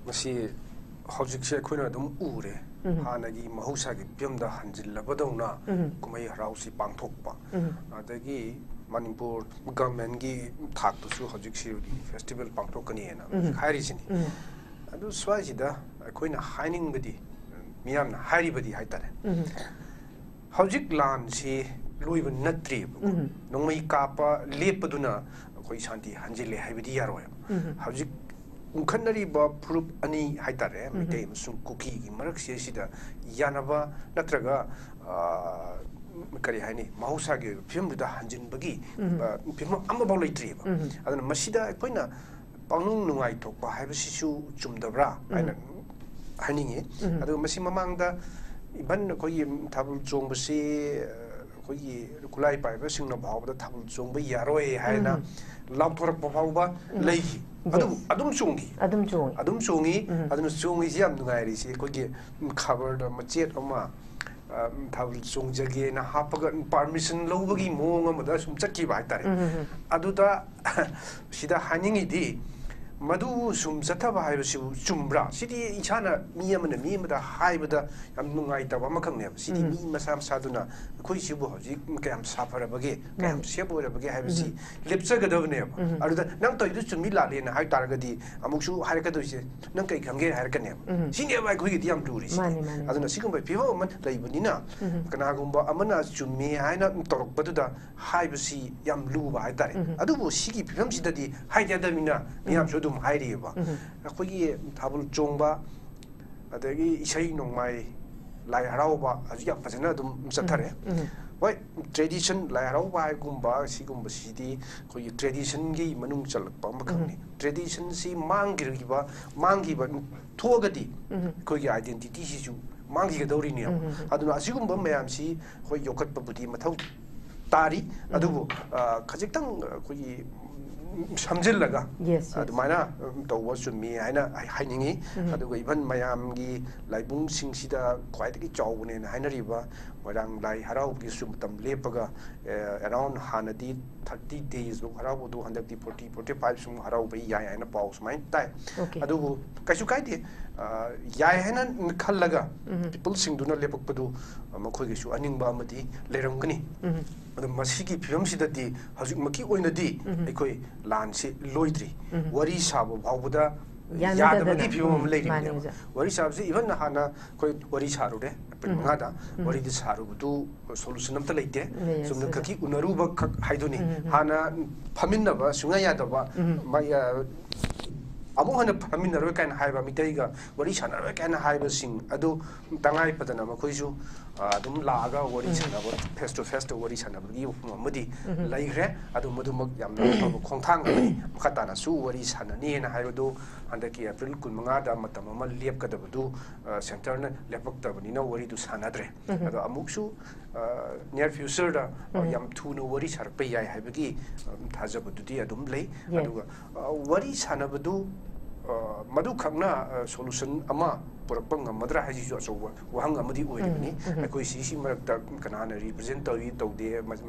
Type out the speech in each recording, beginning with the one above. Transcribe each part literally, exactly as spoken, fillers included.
ꯃꯁꯤ ꯍꯧꯖꯤꯛꯁꯦ ꯑꯩꯈꯣꯏꯅ ꯑꯗꯨꯝ ꯎꯔꯦ꯫ ꯎꯝ꯫ ꯍꯥꯟꯅꯒꯤ ꯃꯍꯧꯁꯥꯒꯤ ꯐꯤꯕꯝꯗ ꯍꯟꯖꯤꯜꯂꯕꯗꯧꯅ ꯎꯝ꯫ ꯀꯨꯝꯍꯩ ꯍꯔꯥꯎꯁꯤ ꯄꯥꯡꯊꯣꯛꯄ꯫ ꯎꯝ꯫ ꯑꯗꯒꯤ ꯃꯅꯤꯄꯨꯔ ꯒꯚꯔꯟꯃꯦꯟꯠꯀꯤ ꯊꯥꯛꯇꯁꯨ ꯍꯧꯖꯤꯛꯁꯤ ꯐꯦꯁꯇꯤꯚꯦꯜ ꯄꯥꯡꯊꯣꯛꯀꯅꯤꯅ ꯎꯝ꯫ ꯍꯧꯖꯤꯛ ꯍꯥꯏꯔꯤꯁꯤꯅꯤ꯫ ꯎꯝ꯫ ꯑꯗꯨ ꯁ꯭ꯋꯥꯏꯁꯤꯗ ꯑꯩꯈꯣꯏꯅ ꯍꯥꯏꯅꯤꯡꯕꯗꯤ, ꯃꯤꯌꯥꯝꯅ ꯍꯥꯏꯔꯤꯕꯗꯤ ꯍꯥꯏꯇꯥꯔꯦ, ꯎꯝ꯫ ꯍꯧꯖꯤꯛ ꯂꯥꯟꯁꯤ ꯂꯣꯏꯕ ꯅꯠꯇ꯭ꯔꯤꯕ꯫ ꯎꯝ꯫ ꯅꯣꯡꯃꯩ ꯀꯥꯞꯄ ꯂꯦꯞꯄꯗꯨꯅ ꯑꯩꯈꯣꯏ ꯁꯥꯟꯇꯤ ꯍꯟꯖꯤꯜꯂꯦ ꯍꯥꯏꯕꯗꯤ ꯌꯥꯔꯣꯏꯕ꯫ ꯎꯝ꯫ ꯍꯧꯖꯤꯛ ꯎꯪꯈꯠꯅꯔꯤꯕ ꯐꯨꯔꯨꯞ ꯑꯅꯤ ꯍꯥꯏꯇꯥꯔꯦ, ꯎꯝ꯫ ꯃꯩꯇꯩ ꯑꯃꯁꯨꯡ ꯀꯨꯀꯤꯒꯤ ꯃꯔꯛꯁꯤꯗꯩꯁꯤꯗ ꯌꯥꯅꯕ ꯅꯠꯇ꯭ꯔꯒ, ꯑ, ꯀꯔꯤ ꯍꯥꯏꯅꯤ, ꯃꯍꯧꯁꯥꯒꯤ ꯑꯣꯏꯕ ꯐꯤꯕꯝꯗꯨꯗ ꯍꯟꯖꯤꯟꯕꯒꯤ, ꯎꯝ꯫ ꯑ, ꯐꯤꯕꯝ ꯑꯃꯐꯥꯎ ꯂꯩꯇ꯭ꯔꯤꯕ꯫ ꯎꯝ꯫ ꯑꯗꯨꯅ ꯃꯁꯤꯗ ꯑꯩꯈꯣꯏꯅ ꯄꯪꯅꯨꯡ ꯅꯨꯡꯉꯥꯏꯊꯣꯛꯄ ꯍꯥꯏꯕꯁꯤꯁꯨ ꯆꯨꯝꯗꯕ꯭ꯔꯥ ꯍꯥꯏꯅ ꯎꯝ꯫ ꯍꯥꯏꯅꯤꯡꯉꯤ꯫ ꯎꯝ꯫ ꯑꯗꯨꯒ ꯃꯁꯤ ꯃꯃꯥꯡꯗ even ꯑꯩꯈꯣꯏꯒꯤ ꯊꯥꯕꯜ ꯆꯣꯡꯕꯁꯤ, ꯑꯩꯈꯣꯏꯒꯤ ꯈꯨꯠꯂꯥꯏ ꯄꯥꯏꯕꯁꯤꯡꯅ ꯐꯥꯎꯕꯗ ꯊꯥꯕꯜ ꯆꯣꯡꯕ ꯌꯥꯔꯣꯏ ꯍꯥꯏꯅ ꯎꯝ꯫ ꯂꯥꯎꯊꯣꯔꯛꯄ ꯐꯥꯎꯕ ꯎꯝ꯫ ꯂꯩꯈꯤ꯫ Yes꯫ ꯑꯗꯨꯕꯨ ꯑꯗꯨꯝ ꯆꯣꯡꯈꯤ꯫ ꯑꯗꯨꯝ ꯆꯣꯡꯉꯤ꯫ ꯑꯗꯨꯝ ꯆꯣꯡꯉꯤ꯫ ꯎꯝ꯫ ꯑꯗꯨꯅ ꯆꯣꯡꯉꯤꯁꯤ ꯌꯥꯝ ꯅꯨꯡꯉꯥꯏꯔꯤꯁꯤ ꯑꯩꯈꯣꯏꯒꯤ ꯈꯕꯔꯗ ꯃꯆꯦꯠ ꯑꯃ, ꯑ, ꯊꯥꯕꯜ ꯆꯣꯡꯖꯒꯦꯅ ꯍꯥꯞꯄꯒ permission ꯂꯧꯕꯒꯤ ꯃꯑꯣꯡ ꯑꯃꯗ ꯁꯨꯝ ꯆꯠꯈꯤꯕ ꯍꯥꯏꯇꯥꯔꯦ꯫ ꯎꯝ, ꯎꯝ, ꯎꯝ꯫ ꯑꯗꯨꯗ ꯁꯤꯗ ꯍꯥꯏꯅꯤꯡꯉꯤꯗꯤ, ꯃꯗꯨ ꯁꯨꯝ ꯆꯠꯊꯕ ꯍꯥꯏꯕꯁꯤꯕꯨ ꯆꯨꯝꯕ꯭ꯔꯥ? ꯁꯤꯗꯤ ꯏꯁꯥꯅ ꯃꯤ ꯑꯃꯅ ꯃꯤ ꯑꯃꯗ ꯍꯥꯏꯕꯗ ꯌꯥꯝ ꯅꯨꯡꯉꯥꯏꯇꯕ ꯑꯃꯈꯛꯅꯦꯕ꯫ ꯁꯤꯗꯤ ꯎꯝ꯫ ꯃꯤ ꯃꯁꯥ ꯃꯁꯥꯗꯨꯅ ꯑꯩꯈꯣꯏ ꯁꯤꯕꯨ ꯍꯧꯖꯤꯛ ꯀꯌꯥꯝ ꯁꯥꯐꯔꯕꯒꯦ, ꯀꯌꯥꯝ ꯃꯥꯅꯤ꯫ Safe ꯑꯣꯏꯔꯕꯒꯦ ꯍꯥꯏꯕꯁꯤ ꯎꯝ꯫ ꯂꯦꯞꯆꯒꯗꯕꯅꯦꯕ꯫ ꯎꯝ꯫ ꯑꯗꯨꯗ ꯅꯪ ꯇꯧꯔꯤꯗꯨ ꯆꯨꯝꯃꯤ ꯂꯥꯜꯂꯦꯅ ꯍꯥꯏ ꯇꯥꯔꯒꯗꯤ ꯑꯃꯨꯛꯁꯨ ꯍꯥꯏꯔꯛꯀꯗꯣꯏꯁꯦ, "ꯅꯪ ꯀꯩ ꯈꯪꯒꯦ?" ꯍꯥꯏꯔꯛꯀꯅꯦꯕ꯫ ꯎꯝ꯫ ꯁꯤꯅꯦꯕ ꯑꯩꯈꯣꯏꯒꯤꯗꯤ ꯌꯥꯝ ꯂꯨꯔꯤꯁꯦ꯫ ꯃꯥꯅꯤ, ꯃꯥꯅꯤ꯫ ꯑꯗꯨꯅ ꯁꯤꯒꯨꯝꯕ ꯐꯤꯕꯝ ꯑꯃ ꯂꯩꯕꯅꯤꯅ ꯎꯝ꯫ ꯀꯅꯥꯒꯨꯝꯕ ꯑꯃꯅ ꯆꯨꯝꯃꯤ ꯍꯥꯏꯅ ꯇꯧꯔꯛꯄꯗꯨꯗ ꯍꯥꯏꯕꯁꯤ ꯌꯥꯝ ꯂꯨꯕ ꯍꯥꯏꯇꯥꯔꯦ꯫ ꯎꯝ꯫ ꯑꯗꯨꯕꯨ ꯁꯤꯒꯤ ꯐꯤꯕꯝꯁꯤꯗꯗꯤ ꯍꯥꯏꯅꯗꯕꯅꯤꯅ ꯃꯤꯌꯥꯝꯁꯨ ꯑꯗꯨꯝ ꯍꯥꯏꯔꯤꯑꯕ꯫ ꯎꯝ꯫ ꯑꯩꯈꯣꯏꯒꯤ ꯊꯥꯕꯜ ꯆꯣꯡꯕ, ꯑꯗꯒꯤ ꯏꯁꯩ ꯅꯣꯡꯃꯥꯏ, ꯂꯥꯏ ꯍꯔꯥꯎꯕ, ꯍꯧꯖꯤꯛ ꯌꯥꯝ ꯐꯖꯅ ꯑꯗꯨꯝ ꯆꯠꯊꯔꯦ꯫ ꯎꯝ꯫ ꯍꯣꯏ, tradition, ꯂꯥꯏ ꯍꯔꯥꯎꯕ ꯍꯥꯏꯒꯨꯝꯕ ꯁꯤꯒꯨꯝꯕꯁꯤꯗꯤ ꯑꯩꯈꯣꯏꯒꯤ traditionꯒꯤ ꯃꯅꯨꯡ ꯆꯜꯂꯛꯄ ꯑꯃꯈꯛꯅꯤ꯫ ꯎꯝ꯫ Traditionꯁꯤ ꯃꯥꯡꯈꯤꯕ, ꯃꯥꯡꯈꯤꯕ ꯊꯣꯛꯑꯒꯗꯤ ꯎꯝ꯫ ꯑꯩꯈꯣꯏꯒꯤ identityꯁꯤꯁꯨ ꯃꯥꯡꯈꯤꯒꯗꯧꯔꯤꯅꯦꯕ꯫ ꯎꯝ, ꯎꯝ, ꯎꯝ꯫ ꯑꯗꯨꯅ ꯑꯁꯤꯒꯨꯝꯕ ꯃꯌꯥꯝꯁꯤ ꯑꯩꯈꯣꯏ ꯌꯣꯛꯈꯠꯄꯕꯨꯗꯤ ꯃꯊꯧ ꯇꯥꯔꯤ꯫ ꯎꯝ꯫ ꯑꯗꯨꯕꯨ, ꯑ, ꯈꯖꯤꯛꯇꯪ ꯑꯩꯈꯣꯏꯒꯤ ꯁꯝꯖꯤꯜꯂꯒ Yes, yes. ꯑꯗꯨꯃꯥꯏꯅ ꯎꯝ, ꯇꯧꯕ ꯆꯨꯝꯃꯤ ꯍꯥꯏꯅ ꯍꯥꯏ- ꯍꯥꯏꯅꯤꯡꯉꯤ꯫ ꯑꯗꯨꯒ even ꯃꯌꯥꯝꯒꯤ ꯂꯥꯏꯕꯨꯡꯁꯤꯡꯁꯤꯗ ꯈ꯭ꯋꯥꯏꯗꯒꯤ ꯆꯥꯎꯕꯅꯦꯅ ꯍꯥꯏꯅꯔꯤꯕ ꯃꯣꯏꯔꯥꯡ ꯂꯥꯏ ꯍꯔꯥꯎꯕꯒꯤꯁꯨ ꯃꯇꯝ ꯂꯦꯞꯄꯒ ꯑꯦꯔꯥꯎꯟ ꯍꯥꯟꯅꯗꯤ ꯊꯥꯔꯇꯤ ꯗꯦꯖ ꯐꯥꯎ ꯍꯔꯥꯎꯕꯗꯣ ꯍꯟꯗꯛꯇꯤ ꯐꯣꯔꯇꯤ ꯐꯣꯔꯇꯤ ꯐꯥꯏꯚ ꯁꯨꯝ ꯍꯔꯥꯎꯕ ꯌꯥꯏ ꯍꯥꯏꯅ ꯄꯥꯎ ꯁꯨꯃꯥꯏꯅ ꯇꯥꯏ꯫ Okay. ꯑꯗꯨꯕꯨ ꯀꯩꯁꯨ ꯀꯥꯏꯗꯦ꯫ ꯑ, ꯌꯥꯏ ꯍꯥꯏꯅ ꯈꯜꯂꯒ ꯄꯤꯄꯜꯁꯤꯡꯗꯨꯅ ꯂꯦꯞꯄꯛꯄꯗꯨ ꯃꯈꯣꯏꯒꯤꯁꯨ ꯑꯅꯤꯡꯕ ꯑꯃꯗꯤ ꯂꯩꯔꯝꯒꯅꯤ꯫ ꯑꯗꯣ ꯃꯁꯤꯒꯤ ꯐꯤꯕꯝꯁꯤꯗꯗꯤ ꯍꯧꯖꯤꯛꯃꯛꯀꯤ ꯑꯣꯏꯅꯗꯤ ꯑꯩꯈꯣꯏ ꯂꯥꯟꯁꯤ ꯂꯣꯏꯗ꯭ꯔꯤ꯫ ꯋꯥꯔꯤ ꯁꯥꯕ ꯐꯥꯎꯕꯗ ꯌꯥꯅꯗꯗꯅ꯫ ꯌꯥꯗꯕꯒꯤ ꯐꯤꯕꯝ ꯑꯃ ꯎꯝ, ꯂꯩꯔꯤꯕꯅꯦꯕ꯫ ꯃꯥꯅꯦ, ꯑꯣꯖꯥ꯫ ꯋꯥꯔꯤ ꯁꯥꯕꯁꯤ even ꯍꯥꯟꯅ ꯑꯩꯈꯣꯏ ꯋꯥꯔꯤ ꯁꯥꯔꯨꯔꯦ ꯑꯦꯄ꯭ꯔꯤꯜ ꯃꯉꯥꯗ꯫ ꯋꯥꯔꯤꯗꯤ ꯁꯥꯔꯨꯕꯗꯨ ꯁꯣꯂꯨꯁꯟ ꯑꯝꯇ ꯂꯩꯇꯦ꯫ Yes, ꯆꯨꯝꯅ ꯑꯣꯖꯥ꯫ ꯈꯛꯀꯤ ꯎꯅꯔꯨꯕ ꯈꯛ ꯍꯥꯏꯗꯨꯅꯤ꯫ ꯍꯥꯟꯅ ꯐꯝꯃꯤꯟꯅꯕ ꯁꯨꯡꯌꯥ ꯌꯥꯗꯕ, ꯃꯥ-, ꯑ, ꯑꯃꯨꯛ ꯍꯟꯅ ꯐꯝꯃꯤꯟꯅꯔꯣꯏ ꯀꯥꯏꯅ ꯍꯥꯏꯕ ꯃꯤꯇꯩꯒ ꯋꯥꯔꯤ ꯁꯥꯟꯅꯔꯣꯏ ꯀꯥꯏꯅ ꯍꯥꯏꯕꯁꯤꯡ ꯑꯗꯨ ꯇꯉꯥꯏ ꯐꯗꯅ ꯃꯈꯣꯏꯁꯨ, ꯑ, ꯑꯗꯨꯝ ꯂꯥꯛꯑꯒ ꯋꯥꯔꯤ ꯁꯥꯟꯅꯕ, ꯐꯦꯁ ꯇꯨ ꯐꯦꯁꯇ ꯋꯥꯔꯤ ꯁꯥꯟꯅꯕꯒꯤ ꯋꯥꯐꯝ ꯑꯃꯗꯤ ꯂꯩꯈ꯭ꯔꯦ꯫ ꯑꯗꯨ ꯃꯗꯨꯃꯛ ꯌꯥꯝꯅ ꯑꯐꯕ ꯈꯣꯡꯊꯥꯡ ꯑꯃꯅꯤ꯫ ꯃꯈꯥ ꯇꯥꯅꯁꯨ ꯋꯥꯔꯤ ꯁꯥꯟꯅꯅꯤꯅ ꯍꯥꯏꯕꯗꯨ ꯍꯟꯗꯛꯀꯤ ꯑꯦꯄ꯭ꯔꯤꯜ ꯀꯨꯟꯃꯉꯥꯗ ꯃꯇꯝ ꯑꯃ ꯂꯦꯞꯀꯗꯕꯗꯨ, ꯑ, ꯁꯦꯟꯇꯔꯅ ꯂꯦꯞꯄꯛꯇꯕꯅꯤꯅ ꯋꯥꯔꯤꯗꯨ ꯁꯥꯟꯅꯗ꯭ꯔꯦ꯫ ꯑꯗꯣ ꯑꯃꯨꯛꯁꯨ, ꯑ, near future ꯗ, ꯑ, ꯌꯥꯝ ꯊꯨꯅ ꯋꯥꯔꯤ ꯁꯥꯔꯛꯄ ꯌꯥꯏ ꯍꯥꯏꯕꯒꯤ, ꯑ, ꯊꯥꯖꯕꯗꯨꯗꯤ ꯑꯗꯨꯝ ꯂꯩ꯫ Yes. ꯑꯗꯨꯒ, ꯑ, ꯋꯥꯔꯤ ꯁꯥꯟꯅꯕꯗꯨ, ꯑ, ꯃꯗꯨꯈꯛꯅ, ꯑ, ꯁꯣꯂꯨꯁꯟ ꯑꯃ ꯄꯨꯔꯛꯄ ꯉꯝꯃꯗ꯭ꯔꯥ ꯍꯥꯏꯁꯤꯁꯨ ꯑꯆꯧꯕ ꯋꯥꯍꯪ ꯑꯃꯗꯤ ꯑꯣꯏꯔꯤꯕꯅꯤ꯫ ꯑꯩꯈꯣꯏ ꯁꯤꯁꯤ ꯃꯔꯛꯇ ꯀꯅꯥꯅ ꯔꯤꯄ꯭ꯔꯖꯦꯟ ꯇꯧꯏ ꯇꯧꯗꯦ,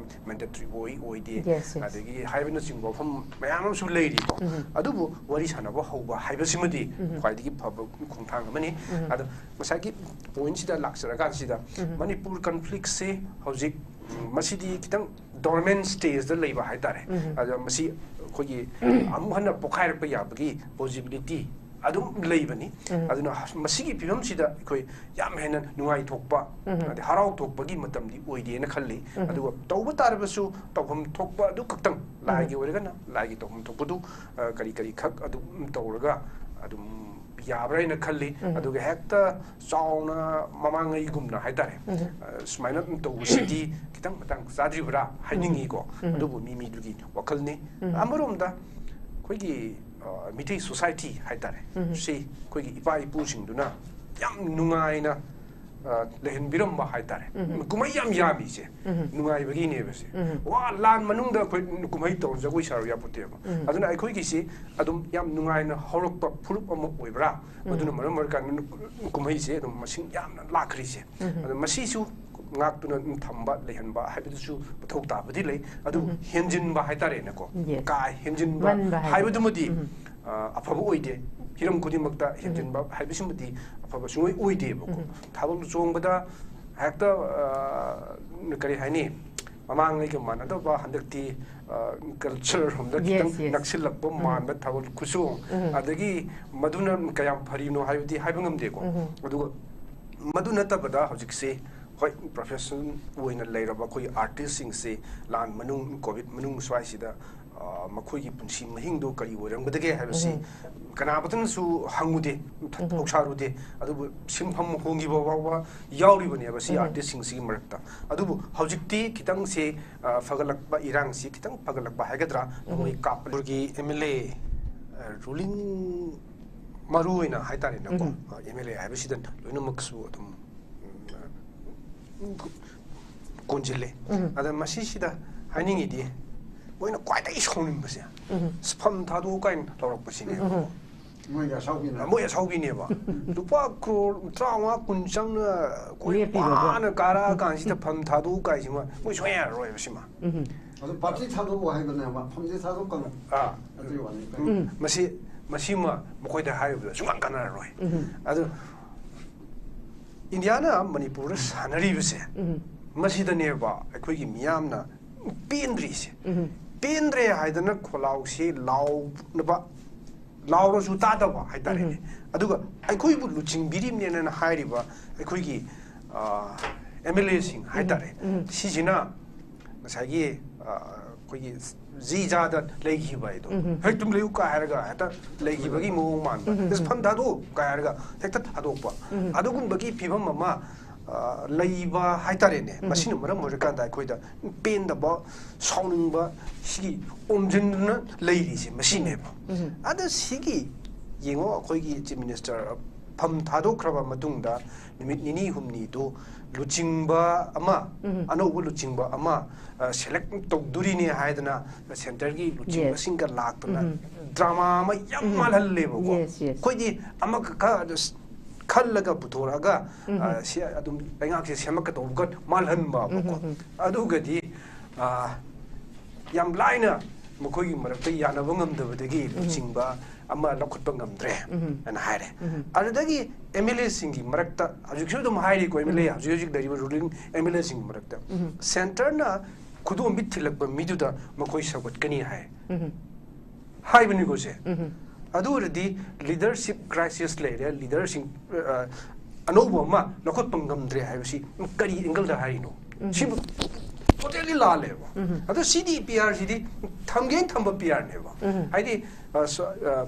ꯃꯦꯟꯗꯦꯇꯔꯤ ꯑꯣꯏ ꯑꯣꯏꯗꯦ, Yes, yes. ꯑꯗꯒꯤ ꯍꯥꯏꯕꯅꯆꯤꯡꯕ ꯋꯥꯐꯝ ꯃꯌꯥꯝ ꯑꯃꯁꯨ ꯂꯩꯔꯤꯀꯣ꯫ ꯑꯗꯨꯕꯨ ꯋꯥꯔꯤ ꯁꯥꯟꯅꯕ ꯍꯧꯕ ꯍꯥꯏꯕꯁꯤꯃꯗꯤ ꯈ꯭ꯋꯥꯏꯗꯒꯤ ꯐꯕ ꯈꯣꯡꯊꯥꯡ ꯑꯃꯅꯤ꯫ ꯑꯗꯣ ꯉꯁꯥꯏꯒꯤ ꯄꯣꯏꯟꯁꯤꯗ ꯂꯥꯛꯆꯔꯀꯥꯟꯁꯤꯗ ꯃꯅꯤꯄꯨꯔ ꯀꯟꯐ꯭ꯂꯤꯛꯁꯦ ꯍꯧꯖꯤꯛ, ꯎꯝ, ꯃꯁꯤꯗꯤ ꯈꯤꯇꯪ ꯗꯣꯔꯃꯦꯟ ꯁ꯭ꯇꯦꯖꯇ ꯂꯩꯕ ꯍꯥꯏꯇꯥꯔꯦ꯫ ꯑꯗꯣ ꯃꯁꯤ ꯑꯩꯈꯣꯏꯒꯤ ꯑꯃꯨꯛ ꯍꯟꯅ ꯄꯣꯈꯥꯏꯔꯛꯄ ꯌꯥꯕꯒꯤ ꯄꯣꯖꯤꯕꯤꯂꯤꯇꯤ ꯑꯗꯨꯝ ꯂꯩꯕꯅꯤ꯫ ꯑꯗꯨꯅ ꯃꯁꯤꯒꯤ ꯐꯤꯕꯝꯁꯤꯗ ꯑꯩꯈꯣꯏ ꯌꯥꯝ ꯍꯦꯟꯅ ꯅꯨꯡꯉꯥꯏꯊꯣꯛꯄ, ꯑꯗꯩ ꯍꯔꯥꯎꯊꯣꯛꯄꯒꯤ ꯃꯇꯝꯗꯤ ꯑꯣꯏꯗꯦꯅ ꯈꯜꯂꯤ꯫ ꯑꯗꯨꯒ ꯇꯧꯕ ꯇꯥꯔꯕꯁꯨ ꯇꯧꯐꯝ ꯊꯣꯛꯄ ꯑꯗꯨ ꯈꯛꯇꯪ, ꯂꯥꯏꯒꯤ ꯑꯣꯏꯔꯒꯅ ꯂꯥꯏꯒꯤ ꯇꯧꯐꯝ ꯊꯣꯛꯄꯗꯨ, ꯑ, ꯀꯔꯤ ꯀꯔꯤ ꯈꯛ ꯑꯗꯨꯝ ꯇꯧꯔꯒ ꯑꯗꯨꯝ ꯌꯥꯕ꯭ꯔꯥ ꯍꯥꯏꯅ ꯈꯜꯂꯤ꯫ ꯑꯗꯨꯒ ꯍꯦꯛꯇ ꯆꯥꯎꯅ ꯃꯃꯥꯡꯉꯩꯒꯨꯝꯅ ꯍꯥꯏꯇꯥꯔꯦ, ꯑ, ꯁꯨꯃꯥꯏꯅ ꯑꯗꯨꯝ ꯇꯧꯕꯁꯤꯗꯤ ꯈꯤꯇꯪ ꯃꯇꯥꯡ ꯆꯥꯗ꯭ꯔꯤꯕ꯭ꯔꯥ ꯍꯥꯏꯅꯤꯡꯉꯤꯀꯣ꯫ ꯑꯗꯨꯕꯨ ꯃꯤ ꯃꯤꯗꯨꯒꯤ ꯋꯥꯈꯜꯅꯤ꯫ ꯑꯃꯔꯣꯝꯗ ꯑꯩꯈꯣꯏꯒꯤ, ꯑ, ꯃꯤꯇꯩ ꯁꯣꯁꯥꯏꯇꯤ ꯍꯥꯏꯇꯥꯔꯦ, ꯁꯤ ꯑꯩꯈꯣꯏꯒꯤ ꯏꯄꯥ ꯏꯄꯨꯁꯤꯡꯗꯨꯅ ꯌꯥꯝ ꯅꯨꯡꯉꯥꯏꯅ ꯑ, ꯂꯩꯍꯟꯕꯤꯔꯝꯕ ꯍꯥꯏꯇꯥꯔꯦ꯫ ꯎꯝ꯫ ꯀꯨꯝꯍꯩ ꯌꯥꯝ ꯌꯥꯝꯃꯤꯁꯦ꯫ ꯎꯝ꯫ ꯅꯨꯡꯉꯥꯏꯕꯒꯤꯅꯦꯕꯁꯦ꯫ ꯎꯝ꯫ ꯋꯥ, ꯂꯥꯟ ꯃꯅꯨꯡꯗ ꯑꯩꯈꯣꯏ ꯀꯨꯝꯍꯩ ꯇꯧꯔ ꯖꯒꯣꯏ ꯁꯥꯔꯨ ꯌꯥꯄꯣꯠꯇꯦꯕ꯫ ꯎꯝ꯫ ꯑꯗꯨꯅ ꯑꯩꯈꯣꯏꯒꯤꯁꯤ ꯑꯗꯨꯝ ꯌꯥꯝ ꯅꯨꯡꯉꯥꯏꯅ ꯍꯧꯔꯛꯄ ꯐꯨꯔꯨꯞ ꯑꯃ ꯑꯣꯏꯕ꯭ꯔꯥ? ꯎꯝ꯫ ꯃꯗꯨꯅ ꯃꯔꯝ ꯑꯣꯏꯔꯀꯥꯟꯗ ꯀꯨꯝꯍꯩꯁꯦ ꯑꯗꯨꯝ ꯃꯁꯤꯡ ꯌꯥꯝꯅ ꯂꯥꯛꯈ꯭ꯔꯤꯁꯦ꯫ ꯎꯝ꯫ ꯑꯗꯣ ꯃꯁꯤꯁꯨ ꯉꯥꯛꯇꯨꯅ ꯑꯗꯨꯝ ꯊꯝꯕ, ꯂꯩꯍꯟꯕ ꯍꯥꯏꯕꯗꯨꯁꯨ ꯃꯊꯧ ꯇꯥꯕꯗꯤ ꯂꯩ꯫ ꯑꯗꯨꯕꯨ ꯎꯝ꯫ ꯍꯦꯟꯖꯤꯟꯕ ꯍꯥꯏꯇꯥꯔꯦꯅꯦꯀꯣ꯫ Yes꯫ ꯀꯥ ꯍꯦꯟꯖꯤꯟꯕ ꯃꯟꯕ ꯍꯥꯏꯗꯣ꯫ ꯍꯥꯏꯕꯗꯨꯃꯗꯤ, ꯎꯝ꯫ ꯑ, ꯑꯐꯕ ꯑꯣꯏꯗꯦ꯫ ꯍꯤꯔꯝ ꯈꯨꯗꯤꯡꯃꯛꯇ ꯎꯝ꯫ ꯍꯦꯟꯖꯤꯟꯕ ꯍꯥꯏꯕꯁꯤꯃꯗꯤ ꯑꯐꯕ ꯁꯨꯡꯑꯣꯏ ꯑꯣꯏꯗꯦꯕꯀꯣ꯫ ꯎꯝ꯫ ꯊꯥꯕꯜ ꯆꯣꯡꯕꯗ ꯍꯦꯛꯇ, ꯑ, ꯀꯔꯤ ꯍꯥꯏꯅꯤ, ꯃꯃꯥꯡꯉꯩꯒ ꯃꯥꯟꯅꯗꯕ, ꯍꯟꯗꯛꯇꯤ, ꯑ, culture ꯔꯣꯝꯗ ꯈꯤꯇꯪ Yes, yes꯫ ꯅꯛꯁꯤꯜꯂꯛꯄ ꯎꯝ꯫ ꯃꯥꯟꯕ ꯊꯥꯕꯜ ꯈꯨꯆꯣꯡ, ꯎꯝ꯫ ꯑꯗꯒꯤ ꯃꯗꯨꯅ ꯀꯌꯥꯝ ꯐꯔꯤꯅꯣ ꯍꯥꯏꯕꯗꯤ ꯍꯥꯏꯕ ꯉꯝꯗꯦꯀꯣ꯫ ꯎꯝ꯫ ꯑꯗꯨꯒ ꯃꯗꯨ ꯅꯠꯇꯕꯗ ꯍꯧꯖꯤꯛꯁꯦ, ꯍꯣꯏ, profession ꯑꯣꯏꯅ ꯂꯩꯔꯕ ꯑꯩꯈꯣꯏꯒꯤ artist ꯁꯤꯡꯁꯦ ꯂꯥꯟ ꯃꯅꯨꯡ, COVID ꯃꯅꯨꯡ ꯁ꯭ꯋꯥꯏꯁꯤꯗ, ꯑ, ꯃꯈꯣꯏꯒꯤ ꯄꯨꯟꯁꯤ ꯃꯍꯤꯡꯗꯣ ꯀꯔꯤ ꯑꯣꯏꯔꯝꯒꯗꯒꯦ ꯍꯥꯏꯕꯁꯤ ꯎꯝ꯫ ꯀꯅꯥꯃꯠꯇꯅꯁꯨ ꯍꯪꯉꯨꯗꯦ, ꯎꯝ꯫ ꯊꯧꯁꯥꯔꯨꯗꯦ꯫ ꯑꯗꯨꯕꯨ ꯁꯤꯟꯐꯝ ꯍꯣꯡꯈꯤꯕ ꯐꯥꯎꯕ ꯌꯥꯎꯔꯤꯕꯅꯦꯕ ꯁꯤ ꯎꯝ꯫ artist ꯁꯤꯡꯁꯤꯒꯤ ꯃꯔꯛꯇ꯫ ꯑꯗꯨꯕꯨ ꯍꯧꯖꯤꯛꯇꯤ ꯈꯤꯇꯪꯁꯦ, ꯑ, ꯐꯒꯠꯂꯛꯄ, ꯏꯔꯥꯡꯁꯤ ꯈꯤꯇꯪ ꯐꯒꯠꯂꯛꯄ ꯍꯥꯏꯒꯗ꯭ꯔꯥ, ꯎꯝ꯫ ꯃꯣꯏ ꯀꯥꯞꯄꯒꯤ M L A, ꯑ, ruling ꯃꯔꯨ ꯑꯣꯏꯅ ꯍꯥꯏꯇꯥꯔꯦꯅꯦꯀꯣ, ꯎꯝ꯫ ꯑ, M L A ꯍꯥꯏꯕꯁꯤꯗ ꯂꯣꯏꯅꯃꯛꯁꯨ ꯑꯗꯨꯝ, ꯎꯝ, ꯀꯣꯟꯁꯤꯜꯂꯦ꯫ ꯎꯝ꯫ ꯑꯗ ꯃꯁꯤꯁꯤꯗ ꯍꯥꯏꯅꯤꯡꯉꯤꯗꯤ, ꯃꯣꯏꯅ ꯈ꯭ꯋꯥꯏꯗꯒꯤ ꯁꯥꯎꯅꯤꯡꯕꯁꯦ, ꯎꯝ꯫ "ꯐꯝ ꯊꯥꯗꯣꯛꯎ" ꯀꯥꯏꯅ ꯂꯧꯔꯛꯄꯁꯤꯅꯦꯕ꯫ ꯎꯝ꯫ ꯃꯣꯏꯒꯤ ꯑꯁꯥꯎꯕꯤꯅ꯫ ꯃꯣꯏ ꯑꯁꯥꯎꯕꯤꯅꯦꯕ꯫ ꯂꯨꯄꯥ ꯀ꯭ꯔꯣꯔ ꯇꯔꯥꯃꯉꯥ ꯀꯨꯟ ꯆꯪꯅ ꯑꯩꯈꯣꯏ ꯂꯦꯞꯄꯤꯕꯀꯣ꯫ ꯋꯥꯅ ꯀꯥꯔꯛꯑ ꯀꯥꯟꯁꯤꯗ ꯐꯝ ꯊꯥꯗꯣꯛꯎ ꯀꯥꯏꯁꯤꯃ ꯃꯣꯏ ꯁꯨꯡꯌꯥ ꯌꯥꯔꯔꯣꯏꯕ ꯁꯤꯃ꯫ ꯎꯝ꯫ ꯑꯗꯨ party ꯊꯥꯗꯣꯛꯑꯣ ꯍꯥꯏꯕꯅꯦꯕ, ꯐꯝꯁꯦ ꯊꯥꯗꯣꯛꯀꯅꯨ꯫ ꯑꯥ꯫ ꯑꯗꯨꯒꯤ ꯋꯥꯅꯤ꯫ ꯎꯝ꯫ ꯃꯁꯤ, ꯃꯁꯤꯃ ꯃꯈꯣꯏꯗ ꯍꯥꯏꯔꯨꯕꯗ ꯁꯨꯡꯀꯥꯟ ꯀꯥꯟꯅꯔꯔꯣꯏ꯫ ꯎꯝ꯫ ꯑꯗꯨ ꯏꯟꯗꯤꯌꯥꯅ ꯃꯅꯤꯄꯨꯔꯗ ꯁꯥꯟꯅꯔꯤꯕꯁꯦ, ꯎꯝ꯫ ꯃꯁꯤꯗꯅꯦꯕ ꯑꯩꯈꯣꯏꯒꯤ ꯃꯤꯌꯥꯝꯅ ꯄꯦꯟꯗ꯭ꯔꯤꯁꯦ꯫ ꯎꯝ꯫ ꯄꯦꯟꯗ꯭ꯔꯦ ꯍꯥꯏꯗꯅ ꯈꯣꯜꯂꯥꯎꯁꯤ ꯂꯥꯎꯅꯕ, ꯂꯥꯎꯔꯁꯨ ꯇꯥꯗꯕ ꯍꯥꯏꯇꯥꯔꯦꯅꯦ꯫ ꯎꯝ꯫ ꯑꯗꯨꯒ ꯑꯩꯈꯣꯏꯕꯨ ꯂꯨꯆꯤꯡꯕꯤꯔꯤꯕꯅꯦꯅ ꯍꯥꯏꯔꯤꯕ ꯑꯩꯈꯣꯏꯒꯤ, ꯑ, M L A ꯁꯤꯡ ꯍꯥꯏꯇꯥꯔꯦ, ꯎꯝ꯫ ꯁꯤꯁꯤꯅ ꯉꯁꯥꯏꯒꯤ, ꯑ, ꯑꯩꯈꯣꯏꯒꯤ ꯖꯤ ꯖꯥꯗ ꯂꯩꯈꯤꯕ ꯍꯥꯏꯗꯣ, ꯎꯝ꯫ "ꯍꯦꯛ ꯑꯗꯨꯝ ꯂꯩꯌꯨ" ꯀꯥꯏ ꯍꯥꯏꯔꯒ ꯍꯦꯛꯇ ꯂꯩꯈꯤꯕꯒꯤ ꯃꯑꯣꯡ ꯃꯥꯟꯕ, ꯎꯝ꯫ "ꯑꯁ, ꯐꯝ ꯊꯥꯗꯣꯛꯎ" ꯀꯥꯏ ꯍꯥꯏꯔꯒ ꯍꯦꯛꯇ ꯊꯥꯗꯣꯛꯄ, ꯎꯝ꯫ ꯑꯗꯨꯒꯨꯝꯕꯒꯤ ꯐꯤꯕꯝ ꯑꯃ, ꯑ, ꯂꯩꯕ ꯍꯥꯏꯇꯥꯔꯦꯅꯦ꯫ ꯎꯝ꯫ ꯃꯁꯤꯅ ꯃꯔꯝ ꯑꯣꯏꯔꯀꯥꯟꯗ ꯑꯩꯈꯣꯏꯗ ꯄꯦꯟꯗꯕ, ꯁꯥꯎꯅꯤꯡꯕ, ꯁꯤꯒꯤ ꯑꯣꯝꯁꯤꯟꯗꯨꯅ ꯂꯩꯔꯤꯁꯦ ꯃꯁꯤꯅꯦꯕ꯫ ꯎꯝ꯫ ꯑꯗ ꯁꯤꯒꯤ ꯌꯦꯡꯉꯣ, ꯑꯩꯈꯣꯏꯒꯤ Chief Minister ꯐꯝ ꯊꯥꯗꯣꯛꯈ꯭ꯔꯕ ꯃꯇꯨꯡꯗ ꯅꯨꯃꯤꯠ ꯅꯤꯅꯤ ꯍꯨꯝꯅꯤꯗꯨ ꯂꯨꯆꯤꯡꯕ ꯑꯃ, ꯎꯝ. ꯑꯅꯧꯕ ꯂꯨꯆꯤꯡꯕ ꯑꯃ, ꯑ, select ꯇꯧꯗꯣꯔꯤꯅꯦ ꯍꯥꯏꯗꯅ centreꯒꯤ ꯂꯨꯆꯤꯡꯕꯁꯤꯡꯒ ꯂꯥꯛꯇꯅ ꯎꯝ. drama ꯑꯃ ꯌꯥꯝ ꯎꯝ. ꯃꯥꯜꯍꯜꯂꯦꯕꯀꯣ꯫ Yes, yes. ꯑꯩꯈꯣꯏꯗꯤ ꯑꯃꯈꯛ ꯈ-, ꯑꯗꯨ ꯁ-, ꯈꯜꯂꯒ ꯄꯨꯊꯣꯔꯛꯑꯒ, ꯎꯝ. ꯑ, ꯁꯤ ꯑꯗꯨꯝ ꯂꯩꯉꯥꯛꯁꯦ ꯁꯦꯝꯃꯛꯀꯗꯧꯕꯒ ꯃꯥꯜꯍꯟꯕꯀꯣ꯫ ꯎꯝ, ꯎꯝ, ꯎꯝ. ꯑꯗꯨꯒꯗꯤ, ꯑ, ꯌꯥꯝ ꯂꯥꯏꯅ ꯃꯈꯣꯏꯒꯤ ꯃꯔꯛꯇ ꯌꯥꯅꯕ ꯉꯝꯗꯕꯗꯒꯤ ꯎꯝ. ꯂꯨꯆꯤꯡꯕ ꯑꯃ ꯂꯧꯈꯠꯄ ꯉꯝꯗ꯭ꯔꯦ ꯎꯝ. ꯍꯥꯏꯅ ꯍꯥꯏꯔꯦ꯫ ꯎꯝ. ꯑꯗꯨꯗꯒꯤ MLAꯁꯤꯡꯒꯤ ꯃꯔꯛꯇ ꯍꯧꯖꯤꯛꯁꯨ ꯑꯗꯨꯝ ꯍꯥꯏꯔꯤꯀꯣ, MLA ꯎꯝ. ꯍꯧꯖꯤꯛ ꯍꯧꯖꯤꯛ ꯂꯩꯔꯤꯕ ruling MLAꯁꯤꯡꯒꯤ ꯃꯔꯛꯇ ꯎꯝ. centreꯅ ꯈꯨꯗꯣꯝꯕꯤ ꯊꯤꯜꯂꯛꯄ ꯃꯤꯗꯨꯗ ꯃꯈꯣꯏ ꯁꯧꯒꯠꯀꯅꯤ ꯍꯥꯏ꯫ ꯎꯝ. ꯍꯥꯏꯕꯅꯤꯀꯣ ꯁꯦ꯫ ꯎꯝ. ꯑꯗꯨ ꯑꯣꯏꯔꯗꯤ leadership crisis ꯂꯩꯔꯦ, leaderꯁꯤꯡ, ꯑ, ꯑꯅꯧꯕ ꯑꯃ ꯂꯧꯈꯠꯄ ꯉꯝꯗ꯭ꯔꯦ ꯍꯥꯏꯕꯁꯤ ꯀꯔꯤ angleꯗ ꯍꯥꯏꯔꯤꯅꯣ? ꯎꯝ. ꯁꯤꯕꯨ totally ꯂꯥꯜꯂꯦꯕ꯫ ꯎꯝ. ꯑꯗꯣ ꯁꯤꯗꯤ PRꯁꯤꯗꯤ ꯊꯝꯒꯦꯅ ꯊꯝꯕ PRꯅꯦꯕ꯫ ꯎꯝ. ꯍꯥꯏꯗꯤ, ꯑ, ꯁ-, ꯑ,